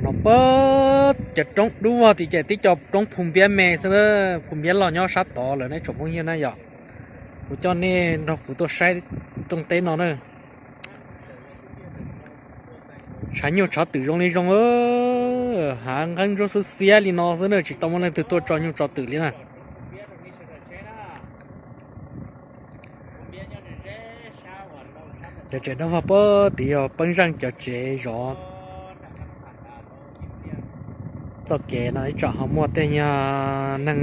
Los pab cov roob dub vog tim ces tib co roob Phu Npiab me xwb na, Phu Npiab loj nyob sab tod lawm nej tsoom phooj ywg na yom. Kuv coj nej nrog kuv tuaj saib rooj teb no na. Tshav nyuj tshav twm zoo li zoo, hav nqeeb ntsuab xwb xiab li no xwb na, tsis tau muaj leej twg tuaj tso nyuj tso twm li na. Cov tsev dawb vog pab tid yog Peeb Zeej cov tsev zov txoj kev no ib tsam ho muaj tej nyuag neeg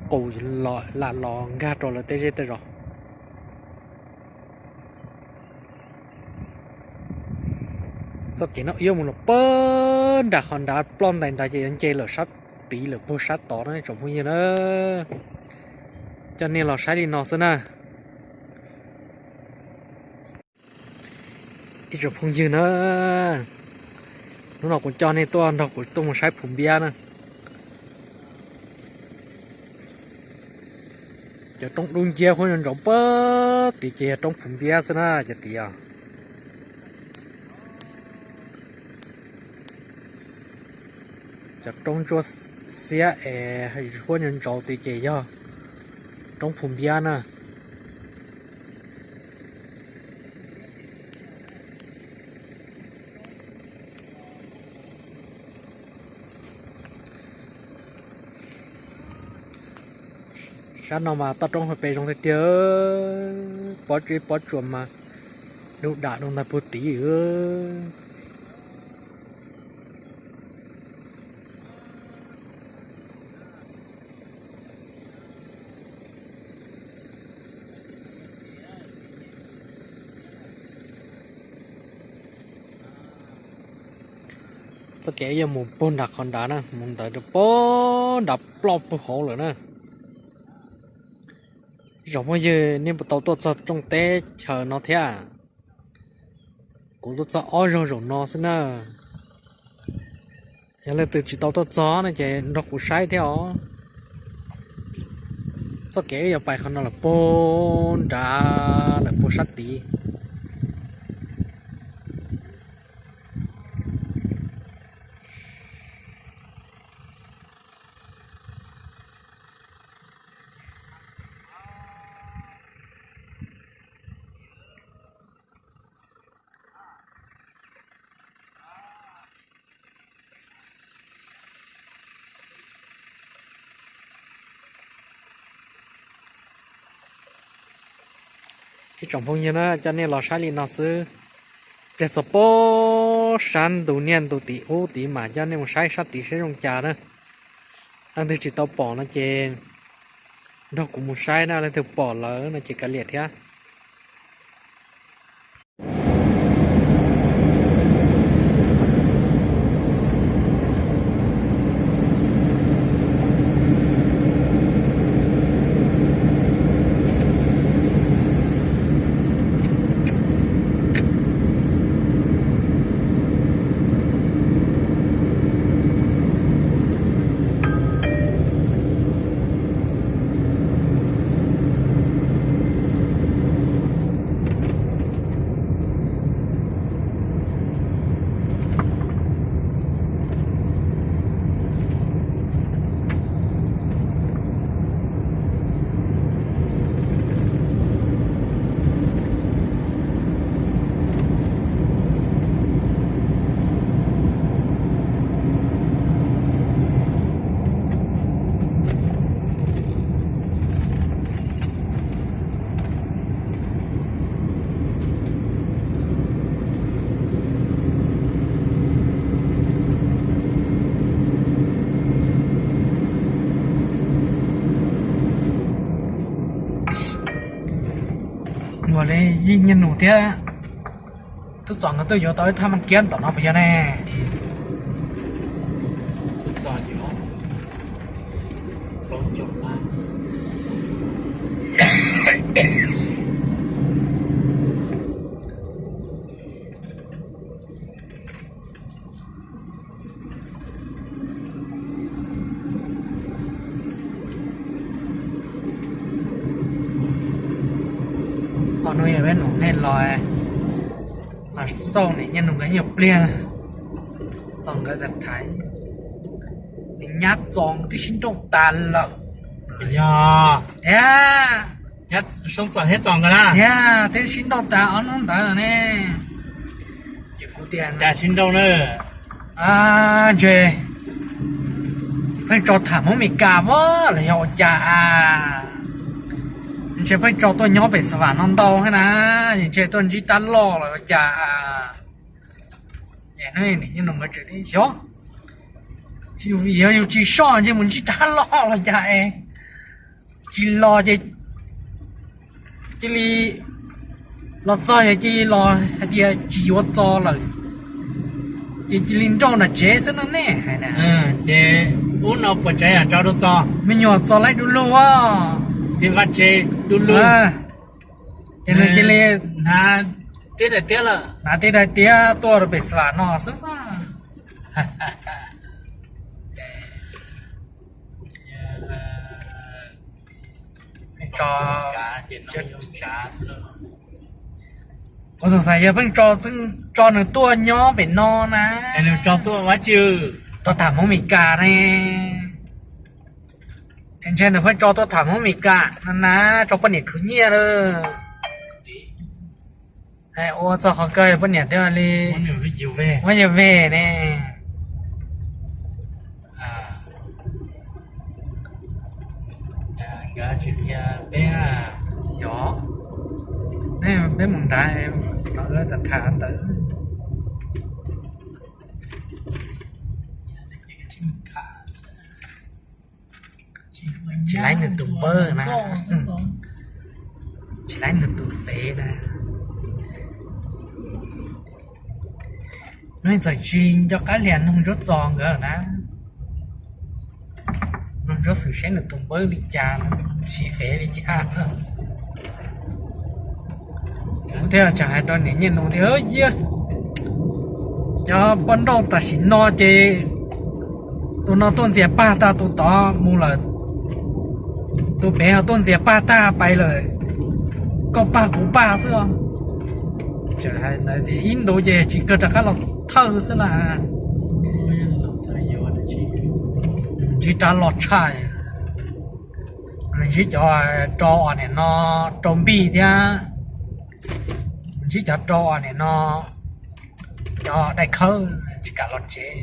qus lam los nkag rau lawv tej zej tej zos. Txoj kev no yuav mus los pab nram qhov nrad ploj ntais nrad ces yuav nce lawm sab tid lawm puag sab tod na tsoom phooj ywg na. Coj nej los saib li no xwb na. Ib tsoom phooj ywg na, hnub no kuv coj nej tuaj nrog kuv tuaj mus saib Phu Npiab na. Cov roob dub nciab huab nyob ntsaud pab tid ces yog roob Phu Npiab xwb na cov tid os. Cov roob ntsuab xiab es huab nyob ntsaud tid ces yog roob Phu Npiab na. Sab no mas toj roob hauv pes zoo tiag tiag, pob zeb pob tsuas mas du dam rau ntag puag tid. Txoj kev yuav mus puag nram qhov nrad na, mus ntawd rau puag nrad ploj puag hauv lawm na. Ib tsoom phooj ywg nej puas tau tuaj txog rooj teb chaws no thiab? Kuv tuaj txog ob zaug zaum no xwb na. Yog leej twg tsis tau tuaj txog no ces nrog kuv saib thiab os. Txoj kev yuav pais qhov no lawm puag nrad lawm puag sab tid. Ib tsoom phooj ywg na, coj nej los saib li no xwb. Pliag txog puag sab ntu niaj ntu tim ub tid mas coj nej mus saib sab tid saib zoo cas na. Leej twg tsis tau pom no ces nrog kuv mus saib na, leej twg pom lawm no ces kav liam thiab. Ua li yij nyiaj nus thiab tub txom nkawd tuaj yuav tau ib thaj maj kiab tom no puas yog ne? Qhov no yog peb num nej los, Los xauj niam Nyiaj Nus nkawd nyuag pliag, Txos nkawd tham, niam nyab Txos nkawd twb sib nrauj tas lawm. Yog, thiab, Soob Txos thiab Txos nkawd na, thiab twb sib nrauj tas ob hnub ntawd ne. Ces kuv tias cas sib nrauj na, ntshe pheej tso tham Hmoob Mes Kas los yog ua cas, ntshe pheej tso tuaj nyob pem Xas Vam no ntau thiab na, ntshe tuaj ntsib rab loj los ua cas. Niam Nyiaj Nus nkawd tseem tias, xyov, yog yus tsis soj ntshe mus ntsib rab loj los cas es tsis los ces cia li los txog ces cia li los hais tias tsis yuav Txos lawm, ces cia li nrauj nram tsev xwb no ne hais na. Ces ub no puas tsav yam tso rau Txos, me nyuam Txos laib du lug, vaj tsev du lug, ces nws cia li hnav tib daim tiab lawm, hnav tib daim tiab tuaj rau pem Xas Vam no xwb. Kuv xav xav yog pheej tso, pheej tso nws tuaj nyob pem no na, nws tso tuaj ua tsi, tuaj tham Hmoob Mes Kas ne. Ntshe nws pheej tso tuaj tham Hmoob Mes Kas no na, tso poj niam khwv nyiaj lawm. Ua txog qhov kawg poj niam thiaj li muab yus veg ne. Nkawd tsis qhia peb, xyov, nej peb mus nrad, tham ntawd. Tsis laib nws tus npawb na, tsis laib nws tus fev na. Nws txawm tsis nco qab lias nug Ntsuab Txos nkawd na, nug Ntsuab Xwm seb nws tus npawb li cas, siv fev li cas. Kuv thiaj tseem hais rau niam Nyiaj Nus tias, yog cov poj nrauj tam sim no ces tus no tuaj ntxias pag tag tus tod mus lawm, tus pem ho tuaj ntxias pag tag pais lawm, koj pag kuv pag xwb. Tseem hais ntawd tias ib ntus ces tsis kawg rov qab los thawj xwb las. Ntsib rab loj tshaj, ntsib cov rau os niam no, rau npij thiab, ntsib cov rau os niam no, cov dai khawb tsis kam los tsev.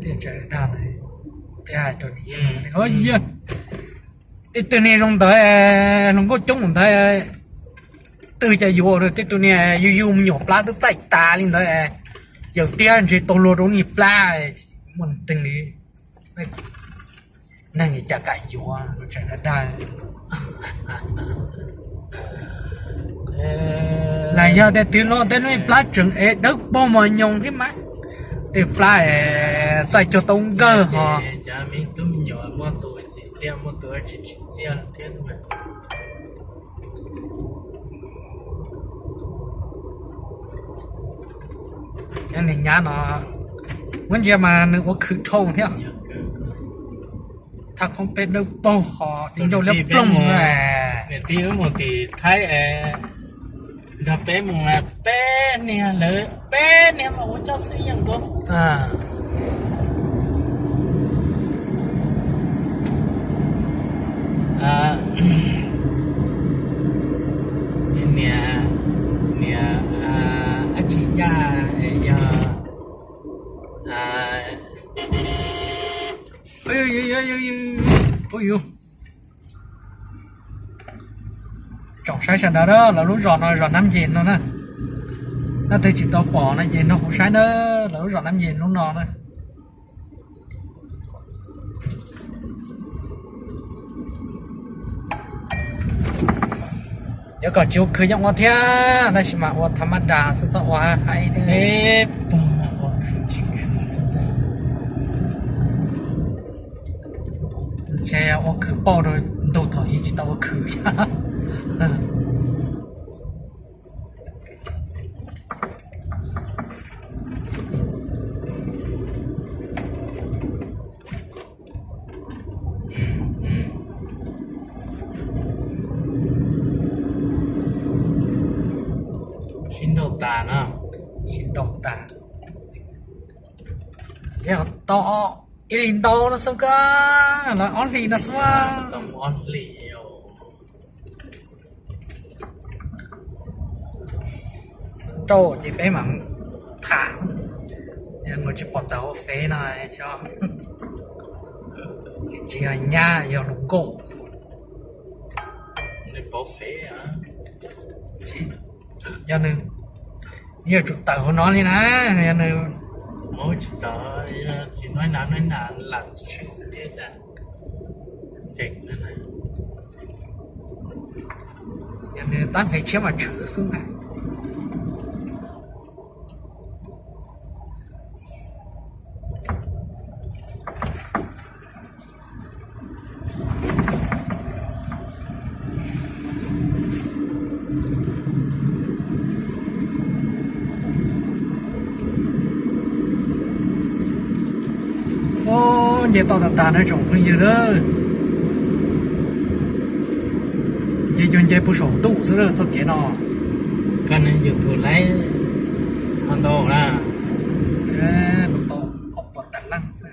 Thiaj tseem dag ntawd, kuv thiaj hais rau niam, yog tej twg niag zoo ntawd, hluas nkauj coob ntawd, twg cas yuav, tej tug niag yug yug me nyuam plab twb txaij tas li ntawd, yawm tiab ntshe tau luag rau niag plab, muaj twg li, neeg cas kam yuav, tseem dag dag. Las yog tej twg no tej lub plab tseem es dawb paug mos nyoos thiab mas, tej plab es txaij cuag tau nkawg ho. Niag nyab no muab ntsia mas nws ua khwv dhau thiab. Thaj koob peb dawb paug ho, ncauj liab ploog. Niam tij wb mus tim Thaib, nrog peb mus peb niag, lawv peb niag mas ua coj xwb yeej nkaus. Niam, niam, ab tsi yaj yog, tsoom saib sawv daws, lawv lub zos no zos Nab Nce no na. Leej twg tsis tau pom no ces nrog kuv saib na, lawv lub zos Nab Nce lub no na. Yuav kom tsis ua khwv yeej ua thiab, tab sis mas ua tha mab das xwb, txhob ua haib thiab. Ntshe ua khwv pauj rau ntu thaum ub tsis tau ua khwv. Tas no, sib nrau tas. Yog tau ib hlis ntau no xwb koj, lawv ob hlis no xwb. Tau ob hlis. Nrau ces peb mam tham, yog mus tsis pom tawm hauv fev no xyov, tsis yog nyab yog lus nkauj. Yog nws, yog tsum tawm hauv no li na, yog nws, tsis tawm, tsis no na, no na lam tshwm thiab cas. Yog nws tab fev tshiab mas tshwm xwb ntag. Nce toj tas tas na tsoom phooj ywg a, nce cuag nce puag saum ntuj xwb txoj kev no. Koj ne YouTube laib ho ntau na. Tau ob puas tas leej xwb.